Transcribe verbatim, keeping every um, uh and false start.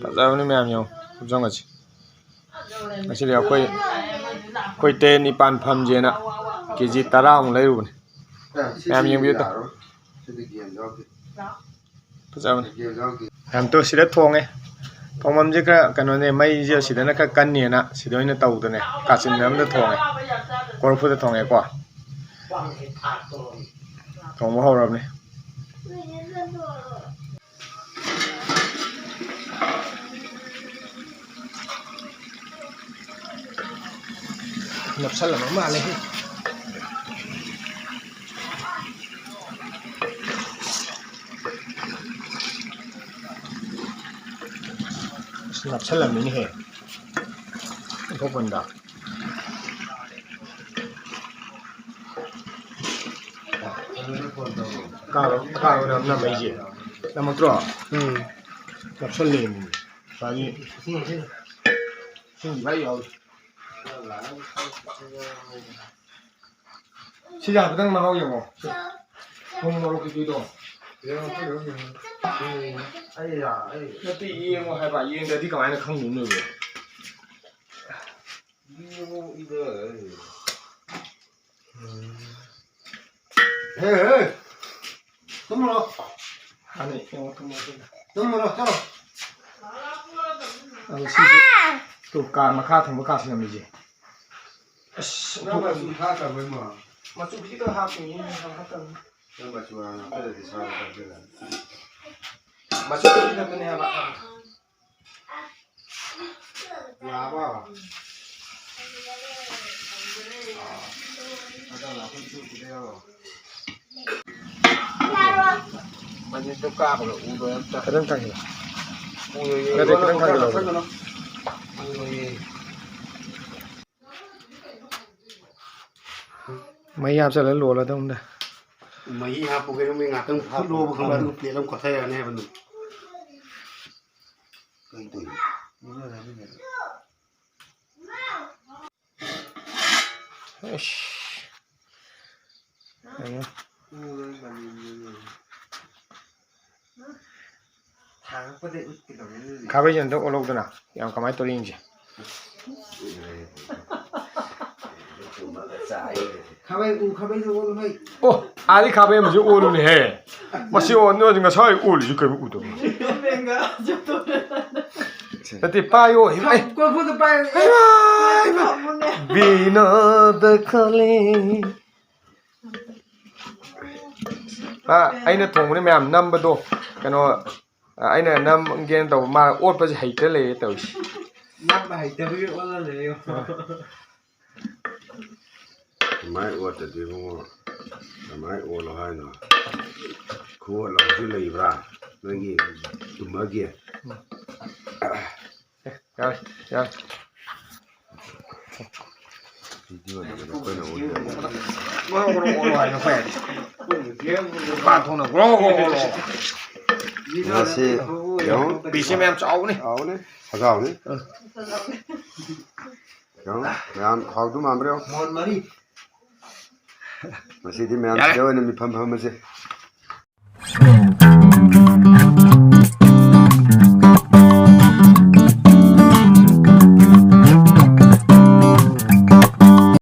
ꯐꯖꯕꯅꯤ ꯃꯌꯥꯝ, ꯌꯦꯡꯉꯣ ꯈꯨꯆꯪ ꯑꯁꯤ꯫ ꯉꯁꯤꯗꯤ ꯑꯩꯈꯣꯏ, ꯑꯩꯈꯣꯏ ꯇꯔꯦꯠ ꯅꯤꯄꯥꯟ ꯐꯝꯁꯦꯅ ꯀꯦ ꯖꯤ ꯇꯔꯥꯃꯨꯛ ꯂꯩꯔꯨꯕꯅꯤ꯫ ꯃꯌꯥꯝ ꯌꯦꯡꯕꯤꯌꯨ ꯇꯨ꯫ ꯐꯖꯕꯅꯤ꯫ ꯃꯌꯥꯝ ꯇꯨ ꯁꯤꯗ ꯊꯣꯡꯉꯦ꯫ ꯊꯣꯡꯐꯝꯁꯦ ꯈꯔ ꯀꯩꯅꯣꯅꯦ, ꯃꯩꯁꯦ ꯁꯤꯗꯅ ꯈꯔ ꯀꯟꯅꯦꯅ ꯁꯤꯗ ꯑꯣꯏꯅ ꯇꯧꯗꯅꯦ, ꯀꯥꯆꯤꯟ ꯑꯃꯗ ꯊꯣꯡꯉꯦ꯫ ꯀꯣꯔꯐꯨꯗ ꯊꯣꯡꯉꯦꯀꯣ꯫ ꯊꯣꯡꯕ ꯍꯧꯔꯕꯅꯤ꯫ ꯅꯞꯁꯜꯂꯕ ꯃꯥꯜꯂꯦꯍꯦ꯫ ꯑꯁ, ꯅꯞꯁꯜꯂꯝꯃꯤꯅꯦꯍꯦ꯫ ꯑꯣꯟꯊꯣꯛꯄꯅꯤꯗ꯫ ꯀꯥꯔꯣ, ꯀꯥꯔꯣ ꯅꯝ-, ꯅꯝꯃꯛꯏꯁꯦ꯫ ꯅꯝꯃꯛꯇ꯭ꯔꯣ? ꯎꯝ꯫ ꯅꯞꯁꯜꯂꯦꯃꯤ꯫ ꯉꯁꯥꯏꯒꯤ ꯏꯁꯤꯡ ꯈꯔ ꯌꯥꯎꯔꯤ꯫ ꯁꯤꯁꯦ ꯍꯥꯏꯐꯦꯠꯇꯪ ꯃꯍꯥꯎ ꯌꯦꯡꯉꯣ꯫ ꯊꯨꯝ ꯃꯣꯔꯣꯛ ꯀꯩꯀꯩꯗꯣ꯫ ꯎꯝ꯫ ꯑꯩ ꯌꯥ-, ꯑꯩ ꯅꯠꯇꯦ, ꯌꯦꯡꯉꯣ ꯍꯥꯏꯕ꯫ ꯌꯦꯡꯗ꯭ꯔꯗꯤ ꯀꯃꯥꯏꯅ ꯈꯪꯗꯣꯏꯅꯣꯕ? ꯌꯦꯡꯉꯣ ꯏꯗ꯫ ꯎꯝ꯫ ꯍꯦ, ꯍꯦ꯫ ꯇꯨꯝꯃꯨꯔꯣ꯫ ꯍꯥꯟꯅ ꯌꯦꯡꯉꯣ, ꯇꯨꯝꯃꯣ, ꯇꯨꯝꯃꯣ꯫ ꯇꯨꯝꯃꯨꯔꯣ, ꯆꯠꯂꯣ꯫ ꯑꯗꯣ ꯁꯤꯁꯦ ꯇꯨ ꯀꯥ ꯃꯈꯥ ꯊꯪꯕ ꯀꯥꯁꯤ ꯉꯝꯃꯤꯁꯦ꯫ ꯑꯁ, ꯅꯪ ꯃꯆꯨ ꯊꯥꯛꯈ꯭ꯔꯕ ꯏꯃꯥ? ꯃꯆꯨ ꯈꯤꯇꯪ ꯍꯥꯞꯄꯤꯅꯦ, ꯌꯥꯝ ꯍꯥꯞꯇꯕꯅꯤ꯫ ꯅꯪ ꯃꯆꯨ ꯍꯥꯟꯅ ꯍꯥꯞꯆꯜꯂꯗꯤ ꯁꯥꯕ ꯀꯟꯖꯜꯂꯅꯤ꯫ ꯃꯆꯨ ꯈꯤꯇꯪ ꯈꯛꯇꯅꯦ ꯍꯥꯏꯕ꯫ ꯂꯥꯛꯑꯕꯣ? ꯑꯥ, ꯑꯗꯣ ꯑꯩꯈꯣꯏ ꯏꯇꯨ ꯁꯤꯗ ꯌꯥꯎꯔꯣ꯫ ꯃꯅꯤꯡꯗ ꯀꯥꯕꯒ ꯎꯔꯣꯏ ꯑꯝꯇ꯫ ꯈꯤꯇꯪ ꯊꯥꯡꯖꯤꯜꯂꯣ꯫ ꯎꯔꯣꯏꯌꯦ꯫ ꯈꯔꯗꯤ ꯈꯤꯇꯪ ꯊꯥꯡꯖꯤꯜꯂꯣ꯫ ꯎꯔꯣꯏꯌꯦ꯫ ꯃꯍꯤ ꯍꯥꯞꯆꯤꯜꯂ ꯂꯣꯜꯂꯗꯧꯅꯤꯗ꯫ ꯃꯍꯤ ꯍꯥꯞꯄꯨ ꯀꯩꯅꯣ, ꯃꯤ ꯉꯥꯛꯇꯪ ꯐꯨꯠꯂꯣꯕ ꯈꯪꯕ꯭ꯔꯥ? ꯎꯝ꯫ ꯑꯗꯨꯒ ꯄ꯭ꯂꯦꯠ ꯑꯃ ꯀꯣꯠꯊꯔꯛꯑꯅꯤ ꯍꯥꯏꯕ ꯑꯗꯨꯝ꯫ ꯀꯩ ꯇꯧꯔꯤꯅꯣ? ꯑꯩꯁ꯫ ꯀꯩꯅꯣ? ꯈꯥꯕꯩꯁꯦ ꯑꯝꯇ ꯑꯣꯜꯍꯧꯗꯅ꯫ ꯌꯥꯝ ꯀꯃꯥꯏꯅ ꯇꯧꯔꯤ ꯌꯦꯡꯁꯦ꯫ ꯈꯥꯕꯩ ꯎ ꯈꯥꯕꯩꯗꯣ ꯑꯣꯜꯂꯨ ꯍꯩ꯫ ꯑꯣ, ꯑꯥꯗꯤ ꯈꯥꯕꯩ ꯑꯃꯁꯨ ꯑꯣꯜꯂꯨꯅꯦꯍꯦ꯫ ꯃꯁꯤ ꯑꯣꯟꯗꯣꯏꯗꯤ ꯉꯁꯥꯏ ꯑꯣꯜꯂꯤꯁꯤ ꯀꯩꯅꯣ ꯎꯗꯕ? ꯅꯠꯇꯦ, ꯄꯥꯏꯌꯣ꯫ ꯍꯩꯃꯥ, ꯑꯩ ꯀꯣꯔꯐꯨꯗ ꯄꯥꯏꯌꯣ꯫ ꯍꯩꯃꯥ, ꯍꯩꯃꯥ꯫ ꯕꯤꯅꯣꯗ ꯈꯣꯂꯦ꯫ ꯑ, ꯑꯩꯅ ꯊꯣꯡꯕꯅꯤ ꯃꯌꯥꯝ ꯅꯝꯕꯗꯣ꯫ ꯀꯩꯅꯣ, ꯑ, ꯑꯩꯅ ꯅꯝꯒꯦꯅ ꯇꯧꯕ, ꯃꯥ ꯑꯣꯠꯄꯁꯦ ꯍꯩꯇ꯭ꯔ ꯂꯩꯔꯦ ꯇꯧꯔꯤꯁꯦ꯫ ꯅꯝꯕ ꯍꯩꯇꯕꯒꯤ ꯑꯣꯠꯂ ꯂꯩꯔꯦ꯫ ꯀꯃꯥꯏ ꯑꯣꯠꯇꯗꯤ ꯏꯕꯨꯡꯉꯣ? ꯀꯃꯥꯏ ꯑꯣꯠꯂꯣ ꯍꯥꯏꯅꯣ? ꯈꯨꯑꯣꯠ ꯑꯃꯁꯨ ꯂꯩꯕ꯭ꯔꯥ? ꯅꯣꯏꯒꯤ ꯇꯨꯝꯃꯒꯤ? ꯑꯦ, ꯌꯥꯔꯦ, ꯌꯥꯔꯦ꯫ ꯚꯤꯗꯤꯑꯣꯅꯦ ꯑꯩꯈꯣꯏꯅ ꯑꯣꯠꯂꯤꯁꯦ꯫ ꯒ꯭ꯔꯣ ꯒ꯭ꯔꯣ ꯑꯣꯠꯂꯣ ꯍꯥꯏꯅꯣ ꯑꯩꯈꯣꯏ ꯍꯥꯏꯗꯤ꯫ ꯃꯄꯥꯟ ꯊꯣꯛꯅ ꯒ꯭ꯔꯣ ꯒ꯭ꯔꯣ ꯑꯣꯠꯂꯣ꯫ ꯉꯁꯤ ꯌꯦꯡꯉꯣ꯫ ꯄꯤꯁꯁꯦ ꯃꯌꯥꯝ ꯆꯥꯎꯕꯅꯤ꯫ ꯆꯥꯎꯕꯅꯤ꯫ ꯁꯖꯥꯎꯅꯤ꯫ ꯌꯦꯡꯉꯣ, ꯃꯌꯥꯝ ꯍꯥꯎꯗꯧ ꯃꯥꯟꯕ꯭ꯔꯥ ꯌꯦꯡꯉꯣ꯫ ꯃꯣꯟ ꯃꯔꯤ꯫ ꯉꯁꯤꯗꯤ ꯃꯌꯥꯝ ꯌꯥꯔꯦ꯫ ꯁꯤꯗ ꯑꯣꯏꯅ ꯃꯤꯐꯝ ꯐꯝꯃꯁꯦ꯫